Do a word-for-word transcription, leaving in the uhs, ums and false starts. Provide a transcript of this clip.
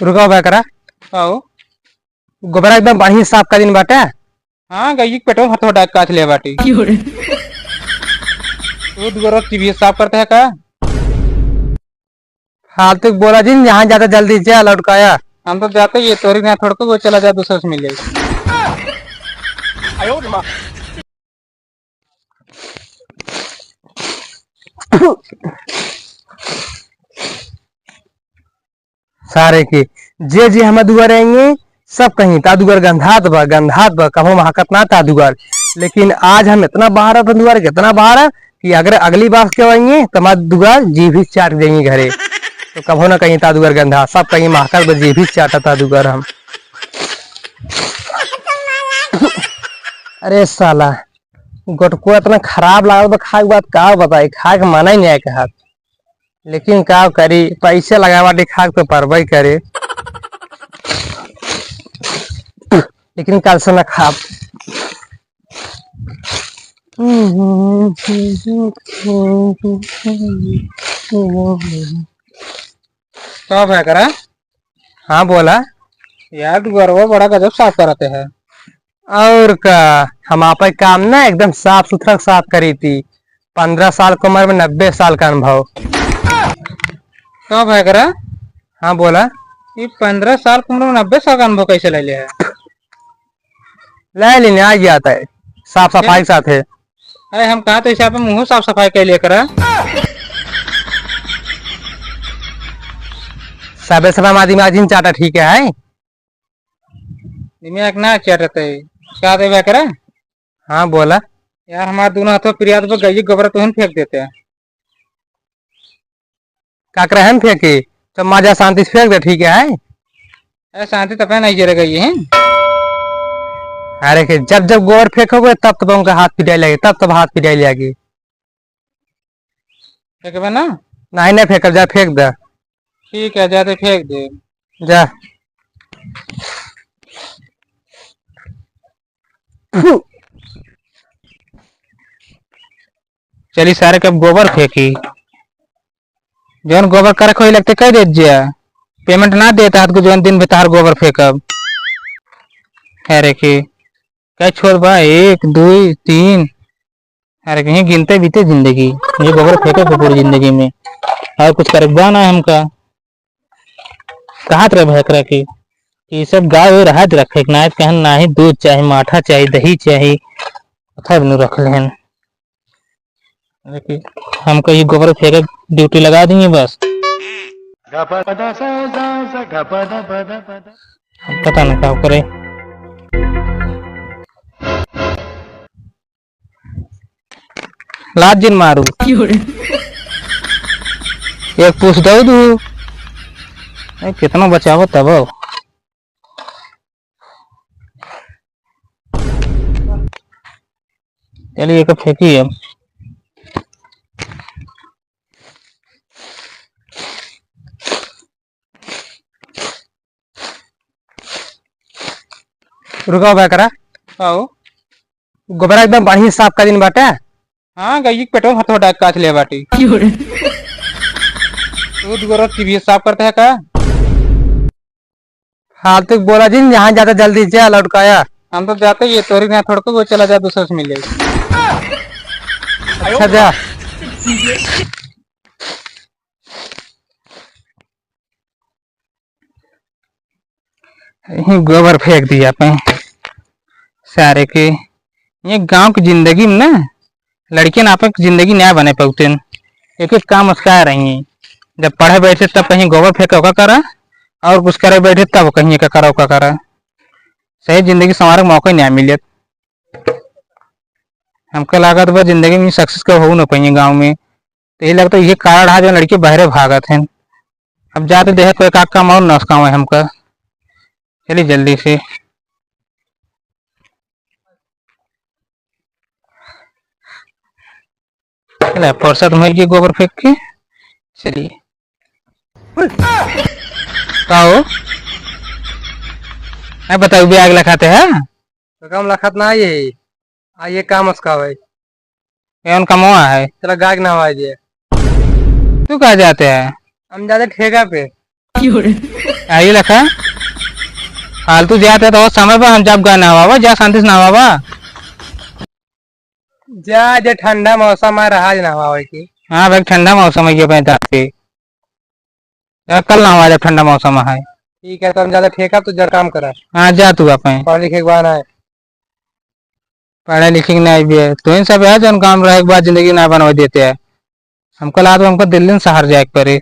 रुका बा करा। आओ। गोबरा एकदम बढ़िया साफ कर दिन बाटे। हाँ, गई के पेटवा भर थोड़ा डाक काच ले बाटी। क्यों रे? तू दुगरो टीवी साफ करते है का? फालतू के बोला जिन, जहाँ जाता जल्दी जा, लौट के आया। हम तो जाते ही, तोरी ना थोड़ को वो चला जा, दूसरे से मिले। सारे के, जे जे हमार दुआर आएंगे, सब कहीं, "ता दुआर गंधात बा, गंधात बा, कभो महकत ना ता दुआर।" लेकिन आज हम इतना बहारा अपन दुआर के, इतना बहारा कि अगर अगली बार के आएंगे, तो हमार दुआर जी भी चाट देंगे घरे। तो कभो ना कहीं ता दुआर गंधा, सब कहीं महकत बा, जी भी चाटा ता दुआर हम। अरे साला, गोटको इतना खराब लागल बा, खाए के बाद का बताई, खाए के मना ही नहीं आए कहत। लेकिन का करी, पैसे लगावा दिखा के तो परबई करे। लेकिन कल से ना खाब। का भया करा? हाँ, बोला। यार, दुआरवा बड़ा गजब साफ करते हैं। और का, हम आपन काम ना एकदम साफ सुथरा साफ करी थी। पन्द्रह साल के उम्र में नब्बे साल का अनुभव। का भया करा? हाँ, बोला। ये पन्द्रह साल के उम्र में नब्बे साल का अनुभव कैसे ले लिया है? ले लेने आ गया था, साफ सफाई के साथ है। अरे, हम कहा तो इसे आप मुँह साफ सफाई कर लिया करा। सबे सलाम आदमी आज इन चाटा ठीक है, है? दिमाग ना चटत है। का देबे करे? हाँ, बोला। यार, हमार दोनों हाथों प्रियात पर गई गोबर तुहन फेंक देते हैं। का करे हम फेंकी? तो मजा शांति से फेंक दे, ठीक है? अरे, शांति तो अपने नहीं जरे गई है। अरे, के जब जब गोबर फेंकोगे, तब तब उनका हाथ पिटाई लगे, तब तब हाथ पिटाई लगे। फेंकबे ना? नहीं, नहीं फेंकब, जा फेंक दे। ठीक है, जा दे फेंक दे। जा। चली सारे के अब गोबर फेंकी। जौन गोबर करे खोई लगते कह देत जिया। पेमेंट ना देता हाथ को जौन दिन भे तहार गोबर फेंकब। अरे के, कई छोड़ बा, एक, दुई, तीन, अरे कहीं गिनते बीते जिंदगी, ये गोबर फेंके के पूरी जिंदगी में, और कुछ करे बा ना हमका। कहात रहे भैकरा की, कि सब गाय और हाथ रखे के ना, कहन नाही दूध चाही, माठा चाही, दही चाही, अथा बिनु रख लेहन। अरे कि हमका ये गोबर फेंके ड्यूटी लगा दी बस। हम पता नहीं का करे। लात जिन मारू। क्यों रे? एक पूछ दऊ दू। ए, कितना बचावो तब। चलिए, एक फेंकी अब। रुका बा करा। आओ। गोबरा एकदम बढ़िया साफ कर दिन बाटे। हाँ, गई के पेटवा भर थोड़ा काच ले बाटी। क्यों रे? तू दुगरो टीवी साफ करते है का? फालतू के बोला जिन, जहाँ जाता जल्दी जा, लौट के आया। हम तो जाते ही, तोरी ना थोड़ को वो चला जा, दूसरे से मिले। अच्छा जा। यहीं गोबर फेंक दिया पे सारे के। ये गांव की जिंदगी में ना, लड़कियन आपन के जिंदगी ना बने पउतेन। एक एक काम उसका रही, जब पढ़े बैठे तब कहीं गोबर फेंके ओका करा, और कुछ करे बैठे तब कहीं एका करा ओका करा। सही जिंदगी संवारे के मौका ही ना मिले। हमका लागत बा जिंदगी में सक्सेस कब हो ना पाइए गाँव में। तो ये लगता है ये कारण है जो लड़के बहरे भागत हैं। अब जाते देखे कोई का काम और नौसकाव है हमका। चलिए जल्दी से। ले, फुर्सत मिल गई गोबर फेंक के। चलिए। का हो? नहीं बताओ, भी आग लगाते हैं? तो काम लखत ना ये। आ, ये काम उसका भाई। कौन कमवा है? चला गाय के नहवाई दिए। तू कहाँ जाते है? हम जाते ठेका पे। क्यों रे? आई लखा, फालतू जात है तो समय पर हम जब गए नहावा, जा शांति से नहावा। जा, जे ठंडा मौसम है, रहा जे नहावा की। हाँ भाई, ठंडा मौसम है ये पैंतालीस के। जा, कल नहावा जब ठंडा मौसम है। ठीक है, तो हम ज्यादा ठेका, तू जरा काम करा। हाँ, जा तू अपने। पढ़े लिखे के बहाना है। पढ़े लिखे के नहीं भी है, तो इन सब है जौन काम रहे के बाद जिंदगी ना बनवा देते हैं। हमको ला दो, हमको दिल्ली में शहर जाए के पड़े।